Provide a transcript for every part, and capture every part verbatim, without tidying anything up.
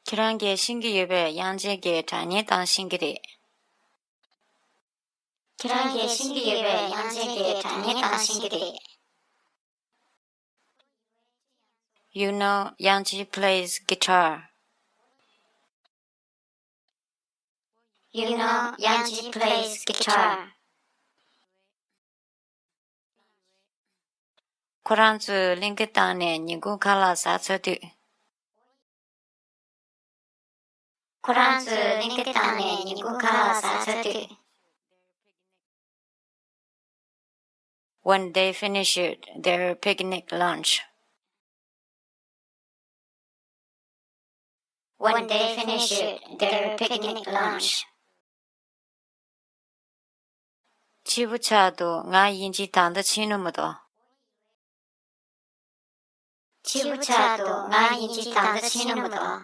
ཁྱེད་རང་གིས་ཤེས་ཀྱི་ཡོད་པའི་དབྱངས་ཅན་གྱི་སྒྲ་སྙན་བཏང་ཤེས་ཀྱི་རེད། ཁྱེད་རང་གིས་ཤེས་ཀྱི་ཡོད་པའི་དབྱངས་ཅན་གྱི་སྒྲ་སྙན་བཏང་ཤེས་ཀྱི་རེད། You know, Yangji plays guitar. You know, Yangji plays guitar. ཁོ་རང་ཚོས་གླིང་ག་བཏང་ནས་ཉིན་གུང་ཁ་ལག་ཟ་ཚར་དུས། ཁོ་རང་ཚོས་གླིང་ག་བཏང་ནས་ཉིན་གུང་ཁ་ལག་ཟ་ཚར་དུས། When they finished their picnic lunch. When they finished their picnic lunch. ཕྱི་པོ་ཆགས་འདུག་ང་དབྱིན་ཇི་ད་ལྟ་ཕྱིན་ནོ་མི་འདུག་ཕྱི་པོ་ཆགས་འདུག་ང་དབྱིན་ཇི་ད་ལྟ་ཕྱིན་ནོ་མི་འདུག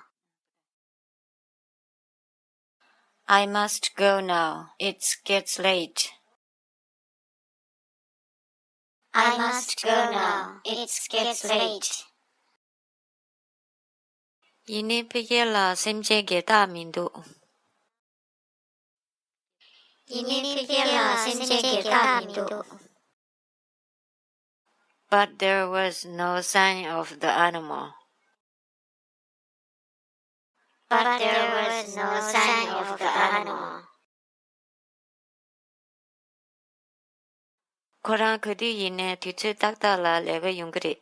I must go now. It gets late. I must go now. It gets late. ཡིན་ནའི་ཕ་གི་ལ་སེམས་ཅན་གྱི་རྟགས་མི་འདུག་ཡིན་ནའི་ཕ་གི་ལ་སེམས་ཅན་གྱི་རྟགས་མི་འདུག But there was no sign of the animal. But there was no sign of the animal. ཁོ་རང་ག་དུས་ཡིན་ནའི་དུས་ཚོད་ཏག་ཏག་ལ་ལས་ཀ་ཡོང་གི་རེད།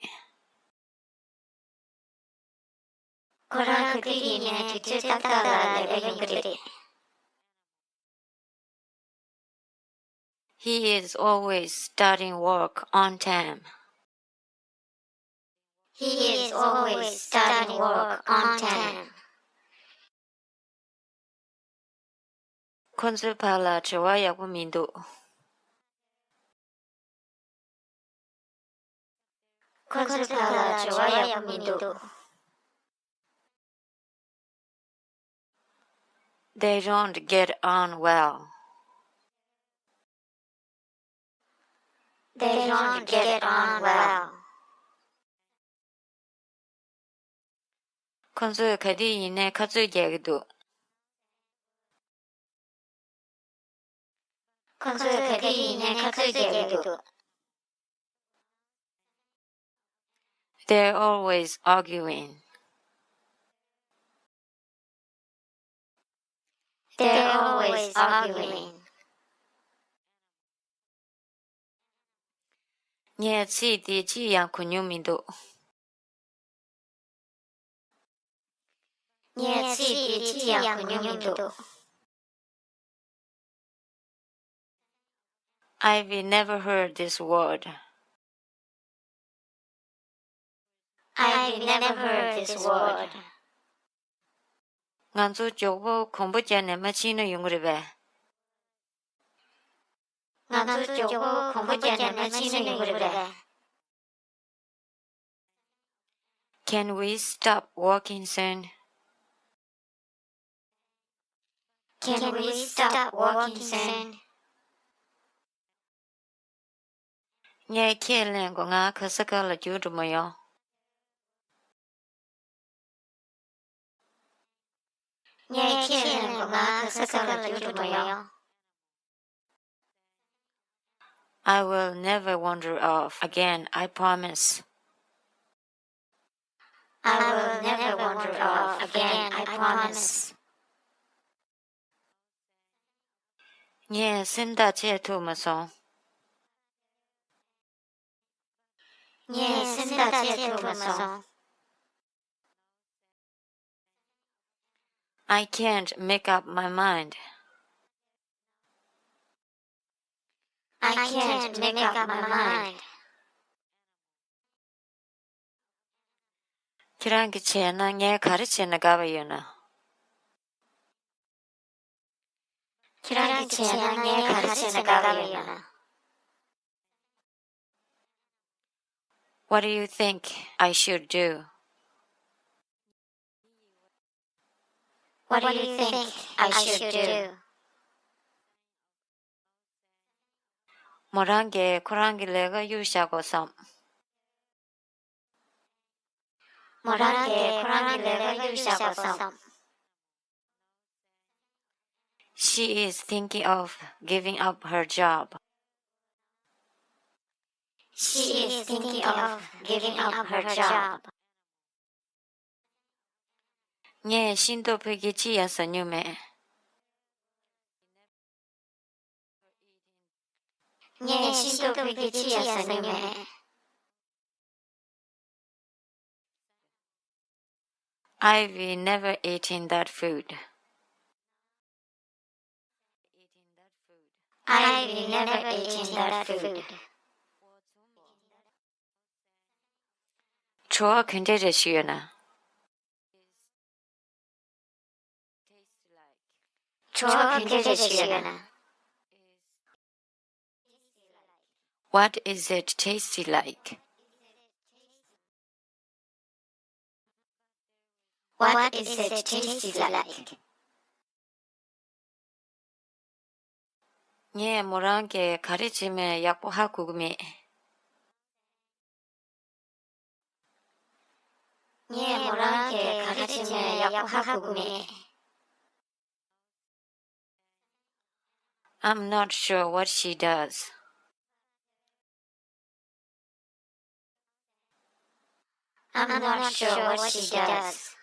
ཁོ་རང་ག་དུས་ཡིན་ནའི་དུས་ཚོད་ཏག་ཏག་ལ་ལས་ཀ་ཡོང་གི་རེད། He is always starting work on time. He is always starting work on time. ཁོ་ཚོའི་བར་ལ་འབྲེལ་བ་ཡག་པོ་མི་འདུག་ཁོ་ཚོའི་བར་ལ་འབྲེལ་བ་ཡག་པོ་མི་འདུག They don't get on well. They don't get on well. ཁོ་ཚོས་ག་དུས་ཡིན་ནའི་ཁ་རྩོད་རྒྱག་གི་འདུག་ཁོ་ཚོས་ག་དུས་ཡིན་ནའི་ཁ་རྩོད་རྒྱག་གི་འདུག They're always arguing. They're always arguing. ངས་ཚིག་འདི་གཅིག་ཡང་གོ་མྱོང་མི་འདུག་ངས་ཚིག་འདི་གཅིག་ཡང་གོ་མྱོང་མི་འདུག I've never heard this word. I've never heard this word. ང་ཚོ་མགྱོགས་པོ་གོམ་པ་བརྒྱབ་ནས་མ་ཕྱིན་ན་ཡོང་གི་རེད་པས། ང་ཚོ་མགྱོགས་པོ་གོམ་པ་བརྒྱབ་ནས་མ་ཕྱིན་ན་ཡོང་གི་རེད་པས། Can we stop walking soon? Can we stop walking soon? ངས་ཁས་ལེན་དགོས། ང་ག་ས་ག་ལ་རྒྱུགས་འགྲོ་མ་ཡོང་། ངས་ཁས་ལེན་དགོས། ང་ག་ས་ག་ལ་རྒྱུགས་འགྲོ་མ་ཡོང་། I will never wander off again, I promise. I will never wander off again, I promise. ངས་སེམས་ཐག་བཅད་ཐུབ་མ་སོང་། ངས་སེམས་ཐག་བཅད་ཐུབ་མ་སོང་། I can't make up my mind. I can't make up my mind. ཁྱེད་རང་གིས་བྱས་ན་ངས་ག་རེ་བྱས་ན་དགའ་བ་ཡོད་ན། ཁྱེད་རང་གིས་བྱས་ན་ངས་ག་རེ་བྱས་ན་དགའ་བ་ཡོད་ན། What do you think I should do? What do you think I should do? མོ་རང་གིས་ཁོ་རང་གི་ལས་ཀ་གཡུག་བཞག་དགོས་བསམ། མོ་རང་གིས་ཁོ་རང་གི་ལས་ཀ་གཡུག་བཞག་པ་བསམ། She is thinking of giving up her job. She is thinking of giving up her job. ངས་ཤིང་ཏོག་ཕལ་སྐད་ཅིག་ཡང་ཟ་མྱོང་མེད། ངས་ཤིང་ཏོག་ཕལ་སྐད་ཅིག་ཡང་ཟ་མྱོང་མེད། I will never eating that food. I will never eating that food. བྲོ་བ་ག་འདྲ་རེ་ཞིག་ཡོད་ན། བྲོ་བ་ག་འདྲ་རེ་ཞིག་ཡོད་ན། What is it tasty like? What is it tasty like? ངས་མོ་རང་གིས་ག་རེ་བྱས་མིན་ཡག་པོ་ཧ་གོ་གི་མེད། ངས་མོ་རང་གིས་ག་རེ་བྱས་མིན་ཡག་པོ་ཧ་གོ་གི་མེད། I'm not sure what she does. I'm not sure what she does.